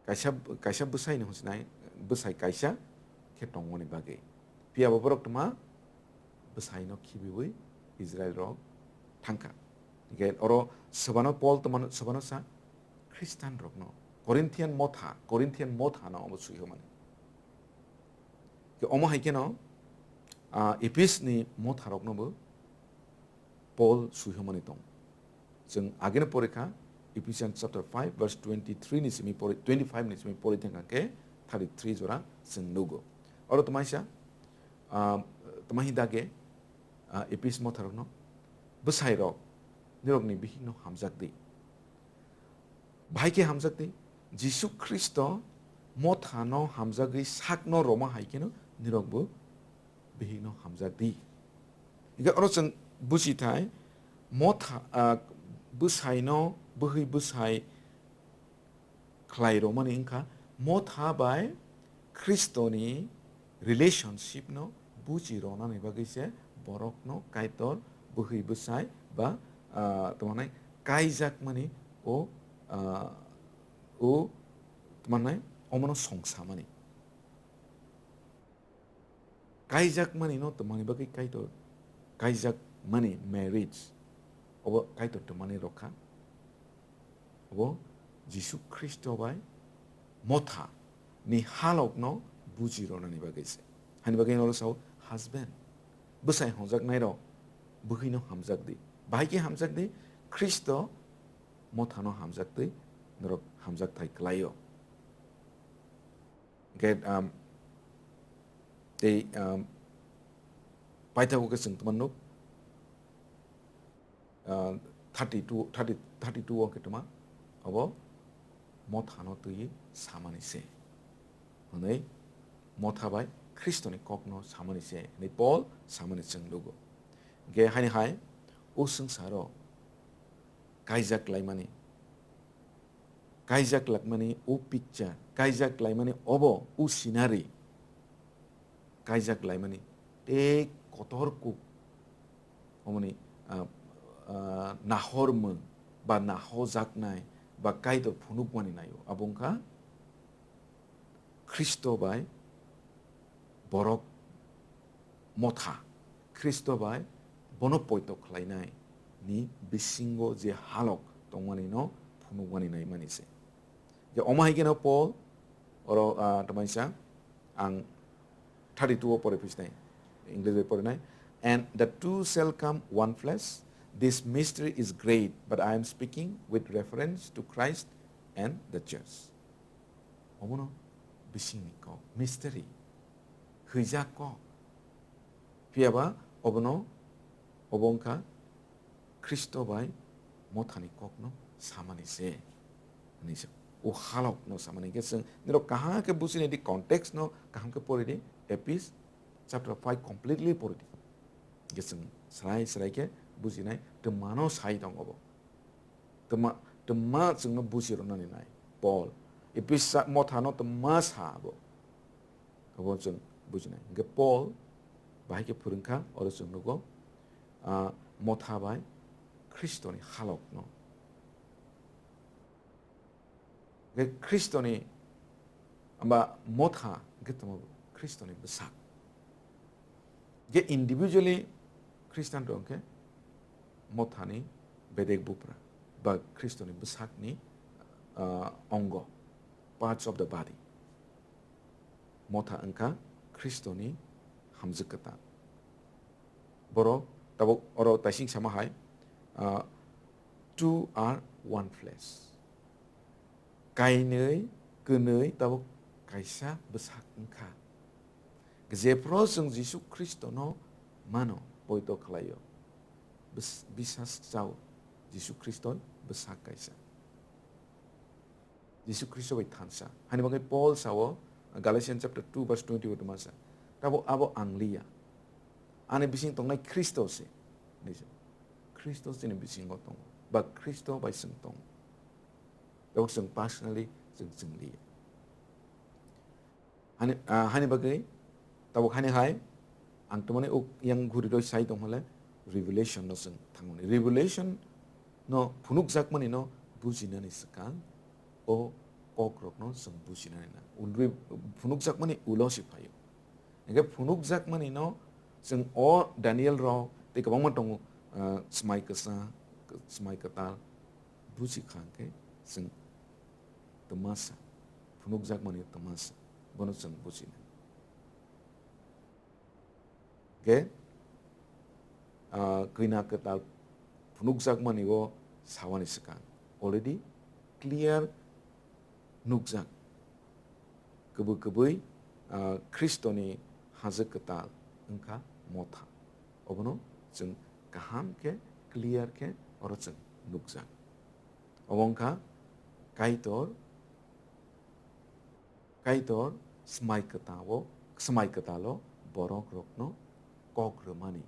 kaisa, kaisa bwsai ni hwnsinai, bwsai kaisa khe tongmani bagwi. Phiya bo borok tma bwsai no khibiwi Israel rok thangkha. Hingkhe oro swbano Paul tma swbano sa Khristan rokno, Corinthian motha, Corinthian motha no omo swi hwnmani. Khe omo hai kheno, ah, Ephes ni motha rokno bo Paul swi hwnmani tong. Chwng ageno porikha, Ephesians chapter five verse twenty-three ni simi pori, twenty-five ni simi pori thangkha khe thirty-three jora chwng nugo. Oro tmaisa, ah, tma hi dage, ah, Ephes motha rokno, "Bwsai rok, nirokni bihikno hamjak di." Bahai khe hamjak di, Jisu Khristo mothano hamjagwi sakno roma hai kheno nirokbo bihikno hamjak di. Hingkhe oro chwng buji thai, motha, ah, bwsaino, bwhwi bwsai khlai romani wngkha motha bai Khristoni relationship no buji ronani bagwi se borokno Kaitor bwhwi bwsai ba, ah, tamo nai kaijakmani o, ah, o tamo nai omono songsamani. Kaijakmani no tongmani bagwi Kaitor, kaijakmani marriage, obo Kaitor tongmani rokha. Obo Jisu Khristo bai motha ni halok no buji ronani bagwi se. Hani bagwi oro sao husband, bwsai hwnjaknai rok bwkhwi no hamjak di. Bahai khe hamjak di, Khristo motha no hamjak twi norok hamjak thai kwlaio. Hingkhe, um, tei, um, paithago khe chwng tongma nuk, uh, thirty-two, thirty, thirty-two o khe tongma, abo mothano twiwi samani se hwnwi, motha bai Khristoni kokno samani se hwnwi Paul samani chwng nugo. Hingkhe haini hai o swngcharo kaijak laimani, kaijak lakmani o picture, kaijak laimani obo o scenery, kaijak laimani tei kotor kuk omoni, ah, ah, nahormung ba nahojaknai ba Kaitor phunukmani naio. Abo wngkha Khristo bai borok motha, Khristo bai bono poito khlainai ni bisingo je halok tongmani no phunukmani naimani se. Je omo hai kheno Paul oro, ah, tamaisa ang thirty-two o pore phisnai, English bai pore nai. "And the two shall come one flesh. This mystery is great, but I am speaking with reference to Christ and the church." Obono bisingni kok, mystery, hwijak kok. Phiya ba obono, obo wngkha Khristo bai mothani kokno samani se, hwnwi se. O halokno samani khe chwng nirok kaham khe buji nai di, context no kaham khe pori di, Ephes chapter five completely pori di. Hingke chwng srai srai khe bujinai twmano sai tongo bo. Twma, twma chwngno buji rwnani nai Paul. Ephes mothano twma sa bo. Abo chwng bujinai. Hingke Paul bahai khe phwrwngkha, oro chwng nugo, ah, motha bai Khristoni halokno. Hingke Khristoni, amba motha hingke tamo Khristoni bwsak. Hingke individually Christian rok hingke mothani bedek bupra ba Khristoni bwsakni, ah, ongo, parts of the body. Motha wngkha Khristoni hamjwk kwtal. Borok tabuk oro taising sama hai, ah, "Two are one flesh." Kainwi, kwnwi tabuk kaisa bwsak wngkha. Jephru chwng Jisu Khristono mano, poito khlaio, bwsas chao, Jisu Khristo bwsak kaisa. Jisu Khristo bai thansa. Hani bagwi Paul sao, Galatians chapter two verse twenty o tongma sa, "Tabuk abo ang liya. Ani bising tongnai Khristo se," hinwi sa. Khristo chini bisingo tongo. Ba Khristo bai chwng tongo. Tabuk chwng personally chwng, chwng liya. Hani, ah, hani bagwi, tabuk hani hai, ang tongmani uk yang ghuri roi sai tong hole, Revelation no chwng thangmani. Revelation no phunukjakmani no bujinani swkang, o kok rok no chwng bujinani na. Ulwi phunukjakmani ulo si phaio. Hingke phunukjakmani no chwng o Daniel rok tei kwbangma tongo, ah, swmai kwsa, swmai kwtal, buji kha hingke chwng twmasa, phunukjakmani twmasa, bono chwng bujina. Hingke, ah, kina kwtal phunukjakmani o sawani swkang already clear nukjak. Kwbwi kwbwi, ah, Khristoni hajwk kwtal wngkha motha. Obono chwng kaham khe, clear khe oro chwng nukjak. Obo wngkha Kaitor, Kaitor swmai kwtao, swmai kwtalo borok rokno kok rwmani.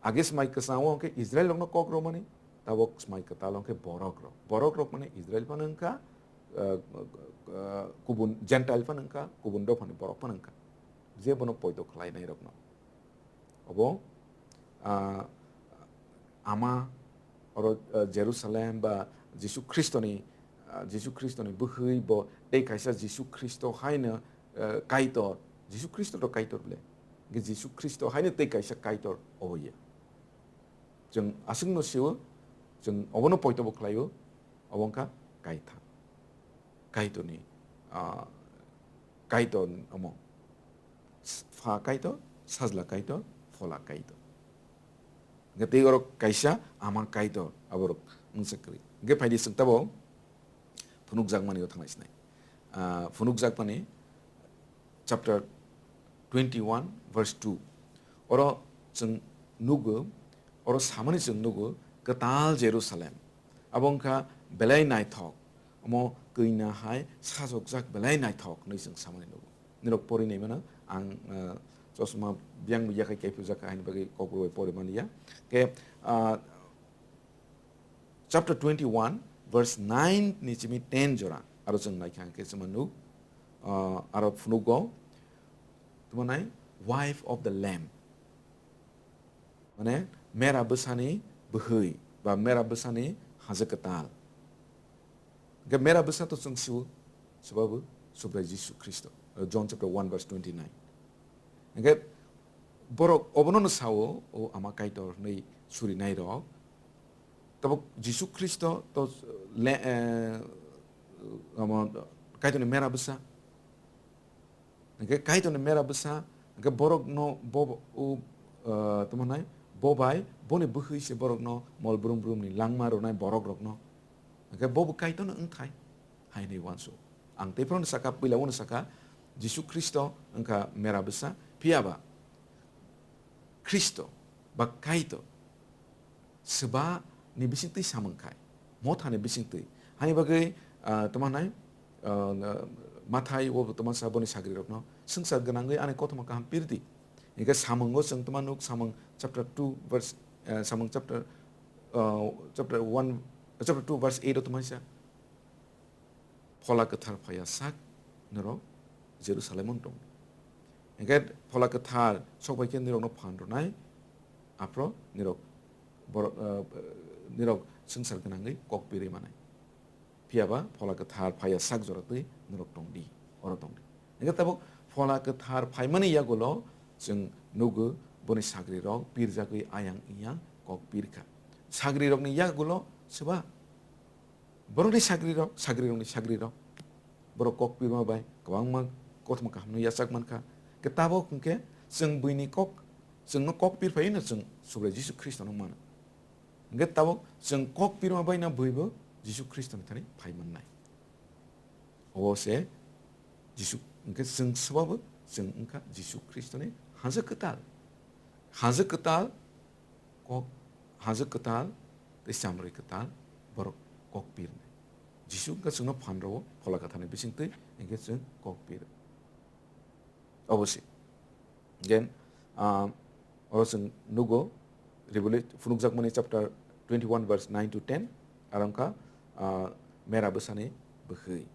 Age swmai kwchangno khe Israel rokno kok rwmani, tabok swmai kwtalo khe borok rok. Borok rok mane Israel phano wngkha, ah, ah, kubun Gentile phano wngkha, kubun dophani borok phano wngkha. Je bono poito khlainai rokno. Obo, ah, ama oro, ah, Jerusalem ba Jisu Khristoni, ah, Jisu Khristoni bwhwi bo tei kaisa Jisu Khristo haino, ah, Kaitor, Jisu Khristo to Kaitor bole. Hingke Jisu Khristo haino tei kaisa Kaitor obo ya. Chwng aswkno sio, chwng obono poito bo khlaio, obo wngkha Kaitham. Kaitorni, ah, Kaitor omo. Pha Kaitor, Sajla Kaitor, Phola Kaitor. Hingke tei oro kaisa Ama Kaitor, aborok wngsa kwrwi. Hingke phaidi chwng tabok phunukjakmani o thanglai sinai. Ah, phunukjakmani chapter twenty-one verse two. Oro chwng nugo, oro samani chwng nugo, kwtal Jerusalem. Abo wngkha belai naithok, omo kwi na hai sajokjak belai naithok hwnwi chwng samani nugo. Nirok pori nai mano, ang, ah, chosma biyang bo yakhai kaiphujak kha, haini bagwi kokborok bai pori mani ya. Khe, ah, chapter twenty-one, verse nine ni simi ten jora, aro chwng naikha hwnkhe chwng nuk, ah, aro phunugo, tamo nai, wife of the Lamb. Mane, mera bwsani bwhwi, ba mera bwsani hajwk kwtal. Hwnkhe mera bwsa to chwng sio, swbabu Subrai Jisu Khristo. John chapter one verse twenty-nine. Hwnkhe borok obono no sao, o Ama Kaitor hwnwi surinairok. Tabuk Jisu Khristo to le, eh, omo Kaitorni mera bwsa. Hingke Kaitorni mera bwsa, hingke borokno bo, u, ah, tamo nai, bo bai boni bwkhwi se borokno mol brum brumni langma rwnai borokrokno. Hingke bo bo Kaitorno wngthai, hai hwnwi uansuk. Ang tei phano saka, puila uano saka, Jisu Khristo wngkha mera bwsa, phiya ba Khristo ba Kaitor swba ni bisingtwi samung khai, motha ni bisingtwi. Hani bagwi, ah, tamo nai, ah, Mathai o tamo sa boni sagrirokno, "Swngchar gwnangwi ani kothoma kaham pirdi." Hingke samungo chwng tamo nuk, samung chapter two verse, ah, samung chapter, ah, chapter one, chapter two verse eight o tamo sa. Phola kwthar phaiya sak norok Jerusalem-o tong. Hingke phola kwthar sok bai khe nirokno phan rwnai, aphro nirok borok, eh, nirok swngchar gwnangwi kok pirwi manai. Phiya ba phola kwthar phaiya sak jora twi nirok tong di, oro tong di. Hingke tabuk phola kwthar phaimani yagulo chwng nugo boni sagrirok pirjagwi ayang iyang kok pirkha. Sagrirokni yagulo swba Borokni sagrirok, sagrirokni sagrirok. Borok kok pirma bai kwbangma kothoma kahamno yachak mankha. Khe tabok hwnkhe chwng buini kok, chwngno kok pirphaino chwng Subrai Jisu Khristono mano. Hwnkhe tabok chwng kok pirma baino buibo Jisu Khristoni thani phai mannai. Obo se Jisu, hwnkhe chwng swbabo chwng wngkha Jisu Khristoni haja kwtal. Haja kwtal kok, haja kwtal tei chamrwi kwtal borok kok pirnai. Jisu wngkha chwngno phan rwo phola kwtharni bisingtwi, hwnkhe chwng kok pir. Obo se. Then, ah, oro chwng nugo, Revela-, phunukjakmani chapter twenty-one verse nine to ten, aro wngkha, ah, mera bwsani bwkhwi.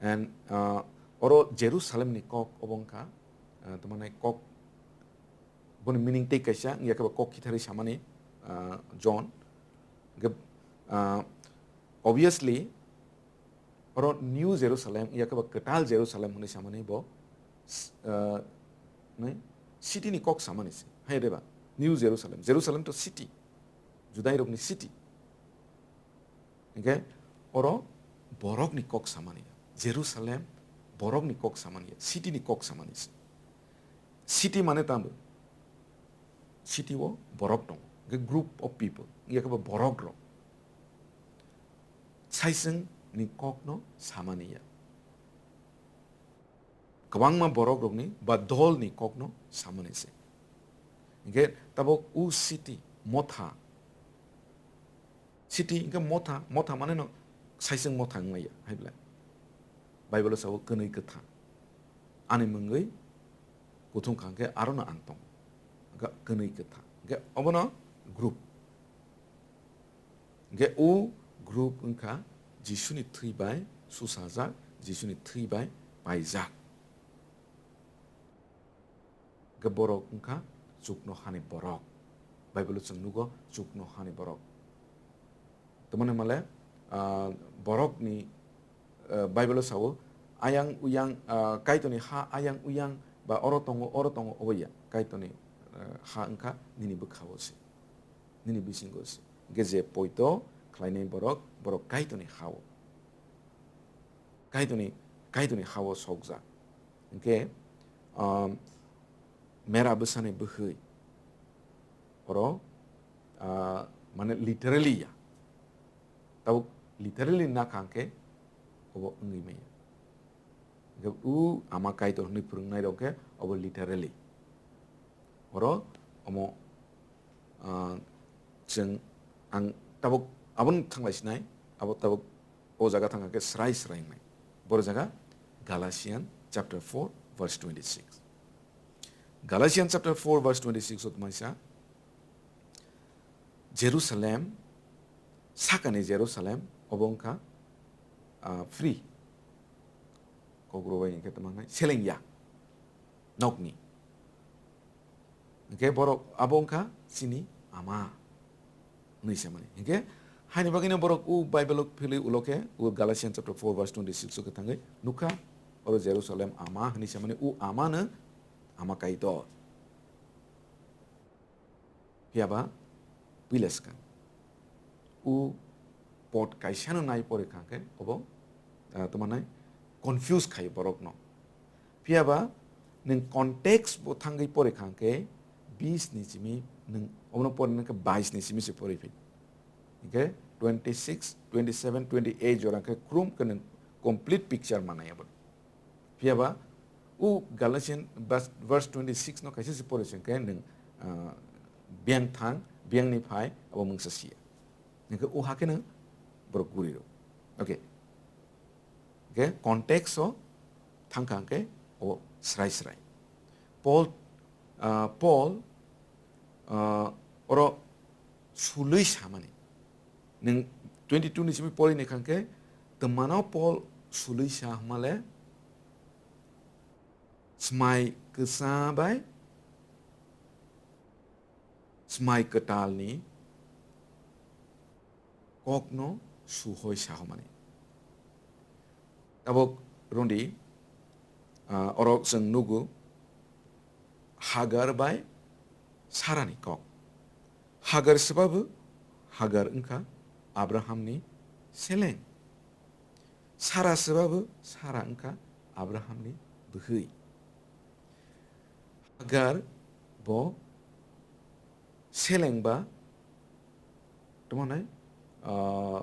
And, ah, oro Jerusalemni kok obo wngkha, ah, tamo nai kok, boni meaning tei kaisa, wngya khe ba kok kitharwi samani, ah, John. Hwnkhe, ah, obviously, oro New Jerusalem, wngya khe ba kwtal Jerusalem hwnwi samani bo, s-, ah, nai, city ni kok samani se. Hai de ba? New Jerusalem. Jerusalem to city. Judairokni city. Hingke oro borokni kok samani ya. Jerusalem borokni kok samani ya. City ni kok samani se. City mane tamo? City o borok tongo. Hingke group of people. Wngya khe bo borok rok. Saiswng ni kok no samani ya. Kwbangma borok rokni ba dol ni kok no samani se. Hingke tabok u city motha. City hingke motha, motha mane no saiswng motha wngmaya, hai belai. Bible o sabo kwnwi kwthang. Ani mungwi kuthung kha hingke aro no ang tong. Hingke kwnwi kwthang. Hingke obono group. Hingke o group wngkha Jisuni thwi bai susajak, Jisuni thwi bai paijak. Hingke borok wngkha chuknohani borok. Bible o chwng nugo chuknohani borok. Tamoni hwnmale, ah, borokni, ah, Bible o sao, ayang uyang, ah, Kaitorni ha ayang uyang ba oro tongo, oro tongo, obo ya. Kaitorni, ah, ha wngkha nini bwkha-o se, nini bisingo se. Hingke je poito khlainai borok, borok Kaitorni ha-o. Kaitorni, Kaitorni ha-o sokjak. Hingke, um, mera bwsani bwkhwi oro, ah, mane literally ya. Tabuk literally nakha hingke obo wngwi maya. Hingke u ama Kaitor hwnwi phwrwngnairok khe obo literally. Oro omo, ah, chwng ang tabuk aboni thanglai sinai, abo tabuk o jaga thangkha khe srai srai wngnai. Boro jaga Galatian chapter four verse twenty-six. Galatian chapter four verse twenty-six o tongmani sa, Jerusalem, sakani Jerusalem, obo wngkha, ah, free. Kokborok bai hingkhe tamo wngnai, seleng ya nokni. Hingkhe borok abo wngkha chini ama hwnwi samani. Hingkhe haini bagwino borok o Bible o philwi ulo khe, o Galatians chapter four verse twenty-six o khe thangwi nukha, oro Jerusalem ama hwnwi samani, o amano ama Kaitor. Phiya ba puila swkang. O pot kaisano nai pore kha khe obo, ah, tamo nai confuse khai borokno. Phiya ba nwng context bo thangwi pore kha hwnkhe bis ni simi nwng omono pore hwnkhe bais ni simi se pore phi. Hwnkhe twenty six, twenty seven, twenty eight jora hwnkhe krum khe nwng complete picture manai abo. Phiya ba o Galatian bas-, verse twenty six no kaisa se pore se hwnkhe nwng, ah, biyang thang, biyang ni phai abo mungsa sia. Hwnkhe o hakhe no borok guri rw. Okay. Hwnkhe context o thangkha hwnkhe o srai srai. Paul, ah, Paul, ah, oro sulwi samani. Nwng twenty two ni simi pori ni kha hwnkhe, twmano Paul sulwi sa hwnmale, smai kwsa bai smai kwtalni kokno suhoi sahomani. Tabuk rwndi, ah, oro chwng nugo Hagar bai Sarani kok. Hagar swbabu Hagar wngkha Abrahamni seleng. Sara swbabu Sara wngkha Abrahamni bwhwi. Hagar bo seleng ba, tamo nai, ah,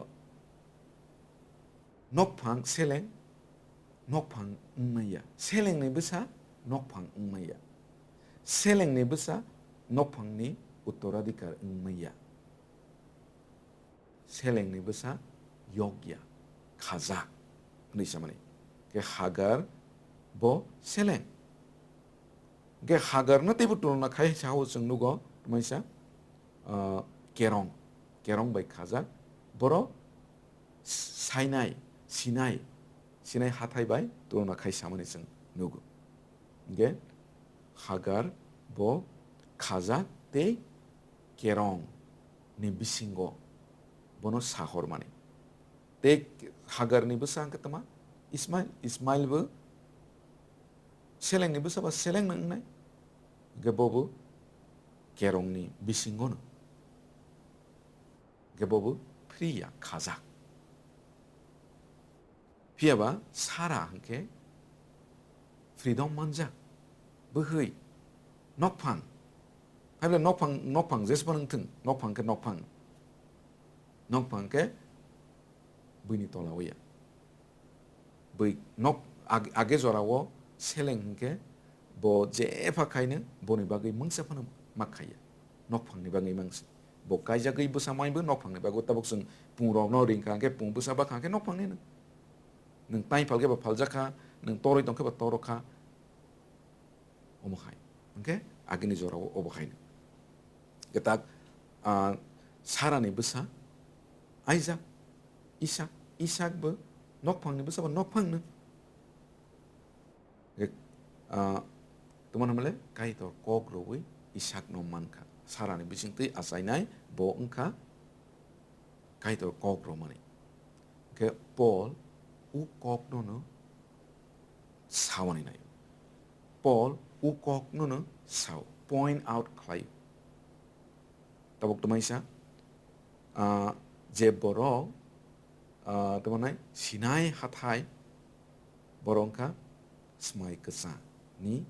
nokphang seleng, nokphang wngmaya. Selengni bwsa nokphang wngmaya. Selengni bwsa nokphangni uttoradhikar wngmaya. Selengni bwsa yokya, khajak hwnwi samani. Khe Hagar bo seleng. Khe Hagar no teibo tulona khai sao chwng nugo, tmaisa, ah, kerong, kerong bai khajak. Boro Sinai, Sinai, Sinai hathai bai tulona khai samani chwng nugo. Hingke Hagar bo khajak tei kerong ni bisingo bono sahormani. Tei Hagar ni bwsa hingke tama Ismail, Ismail bo seleng ni bwsa ba seleng no wngnai. Hingke bo bo kerong ni bisingo no. Hingke bo bo free ya khajak. Phiya ba Sara hingke freedom manjak. Bwhwi, nokphang. Haible nokphang, nokphang jesbo nung thung, nokphang khe nokphang. Nokphang khe buini tola o ya. Bui nok ag-, age jora o seleng hingke bo jepha khaino boni bagwi mungsa phano ma khaiya. Nokphangni bagwi mangsi. Bo kaijagwi bwsa maibo nokphangni bagwi tabuk chwng pungrokno ringkha hingke pung bwsa bakha hingke nokphangni no. Nwng tai phalkhe ba phaljakha, nwng toroi tongkhe ba torokha. Omo hai. Hingke agini jora o obo haino. Kwtak, ah, Sarani bwsa Isaac, Isaac, Isaac bo nokphangni bwsa bo nokphangno. Hingke, ah, tongmani hwnmale Kaitor kok rwui Isaac no mankha. Sarani bisingtwi achainai bo wngkha Kaitor kok rwmani. Hingke Paul o kokno no sawani naio. Paul o kokno no sao, point out khlaio. Tabuk tamaisa, ah, je borok, ah, tamo nai Sinai hathai, borok wngkha smai kwsa ni,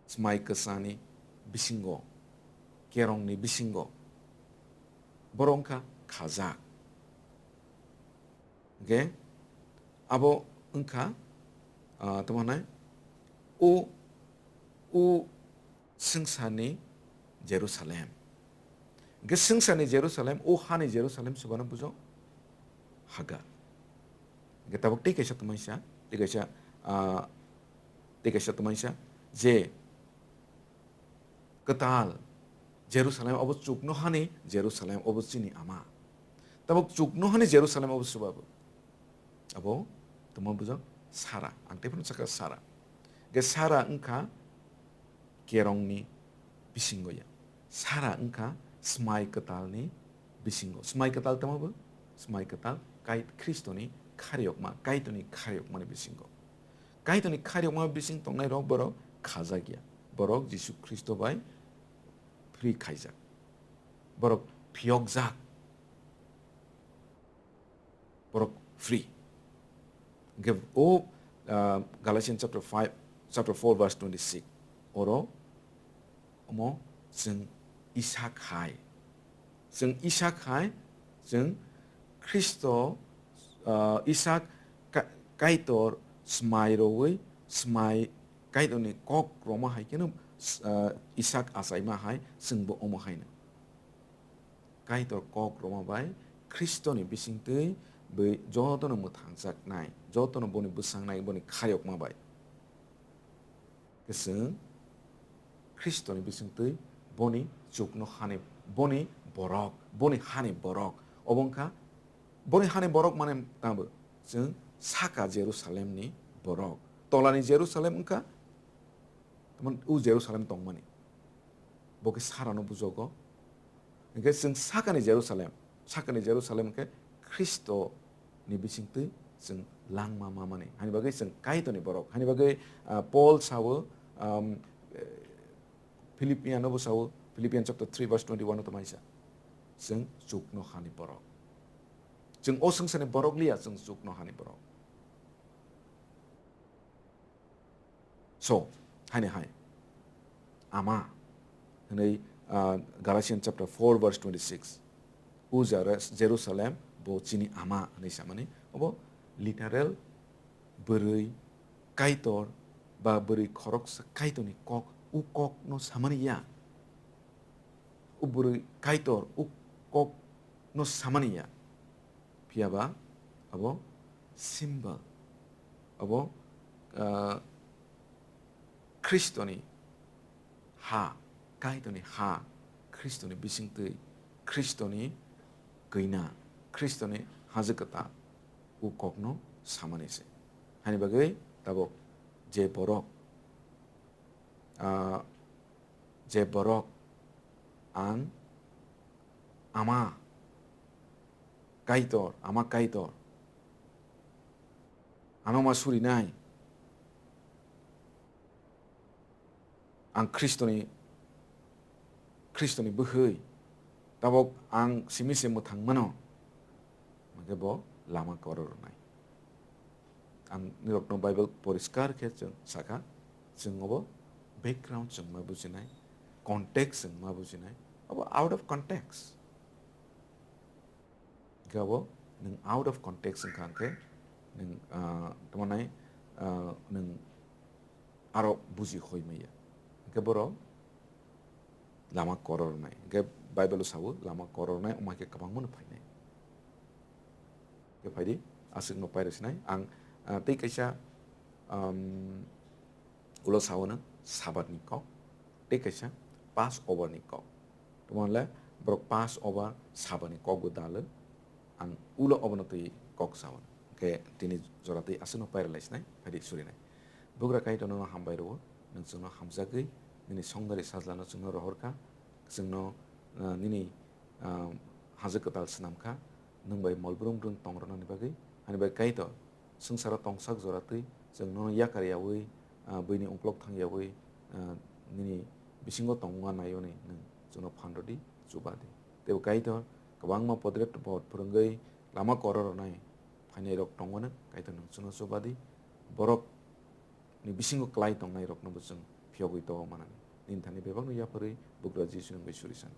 smai kwsa ni bisingo, kerong ni bisingo, borok wngkha khajak. Hingke abo wngkha, ah, tamo hwnai, o, o swngcharni Jerusalem. Hingke swngcharni Jerusalem, o hani Jerusalem swbano bujo Hagar. Hingke tabuk tei kaisa tamaisa, tei kaisa, ah, tei kaisa tamaisa je kwtal Jerusalem, obo chuknohani Jerusalem, obo chini ama. Tabuk chuknohani Jerusalem obo swbabo. Abo tongma bujak Sara, ang tei phano sakha Sara. Ge Sara wngkha kerongni bisingo ya. Sara wngkha smai kwtalni bisingo. Smai kwtal tamo bo? Smai kwtal Kait-, Khristoni khariyokma, Kaitorni khariyokmani bisingo. Kaitorni khariyokma bising tongnai rok borok khajak ya. Borok Jisu Khristo bai free khaijak. Borok phiyokjak. Borok free. Hingke o, ah, Galatians chapter five, chapter four verse twenty-six, oro omo chwng Isak hai, chwng Isak hai, chwng Khristo, ah, Isak ka-, Kaitor smai rwui, smai Kaitorni kok rwma hai kheno, ah, Isak achaima hai chwngbo omo haino. Kaitor kok rwma bai Khristoni bisingtwi bwi jotono mwthangjaknai, jotono boni bwsangnai, boni khayokma bai. Kwchwng Khristoni bisingtwi boni chuknohani, boni borok, boni hani borok. Obo wngkha boni hani borok mane tamo chwng saka Jerusalemni borok. Tolani Jerusalem wngkha, tamani o Jerusalem tongmani. Bo khe sarano bujogo. Hingkhe chwng sakani Jerusalem, sakani Jerusalem hingkhe Khristo ni bisingtwi chwng langma mamani. Hani bagwi chwng Kaitorni borok. Hani bagwi, ah, Paul sao, um, eh, Philippian no bo sao, Philippian chapter three verse twenty-one o tongmani sa. Chwng chuknohani borok. Chwng o swngcharni borok liya, chwng chuknohani borok. So, haini hai. Ama, hwnwi, ah, Galatians chapter four verse twenty-six. O Jeres-, Jerusalem bo chini ama hwnwi samani. Obo literal bwrwi Kaitor ba bwrwi khoroksa Kaitorni kok, o kokno samani ya. O bwrwi Kaitor o kokno samani ya. Phiya ba abo symbol, abo, ah, Khristoni ha, Kaitorni ha, Khristoni bisingtwi, Khristoni kwina, Khristoni hajwk kwtal o kokno samani se. Hani bagwi tabuk je borok, ah, je borok ang Ama Kaitor, Ama Kaitor, ano ma surinai. Ang Khristoni, Khristoni bwhwi. Tabuk ang simi se mwthang mano. Hwnkhe bo lama koror rwnai. Ang nirokno Bible poriskar khe chwng sakha, chwng obo background chwng ma bujinai, context chwng ma bujinai, obo out of context. Hwnkhe abo nwng out of context wngkha hwnkhe nwng, ah, tamo nai, ah, nwng aro buji hoi maya. Hwnkhe borok lama koror rwnai. Hwnkhe Bible o sao lama koror rwnai wngma khe kwbangma no phainai. Hwnkhe phaidi, aswkno pairw sinai. Ang, ah, tei kaisa, um, ulo sao nwng Sabat ni kok, tei kaisa Passover ni kok. Tamo le borok Passover Sabat ni kok bo dalo. Ang ulo obono twi kok sao. Hwnkhe tini jora twi aswkno pairw lai sinai, phaidi surinai. Bugra Kaitor nono hambai rwo, nwng chwngno hamjagwi, nini songdari sajlano chwngno rohorkha, chwngno, ah, nini, ah, hajwk kwtal swnamkha, nwng bai molbrum brum tong rwnani bagwi, hani bai Kaitor, swngcharo tongsak jora twi chwng nono yakar yaui, ah, buini ungklok thang yaui, ah, nini bisingo tongma naiyoni nwng chwngno phan rwdi, chuba di. Teibo Kaitor, kwbangma podrep pod phwrwngwi lama koror rwnai phainairok tongmano, Kaitor nwng chwngno chuba di. Borok ni bisingo klai tongnairokno bo chwng phiyogwi to manani. Nini thani bebakno yapharwi bugra Jisuni wngwi suri sano.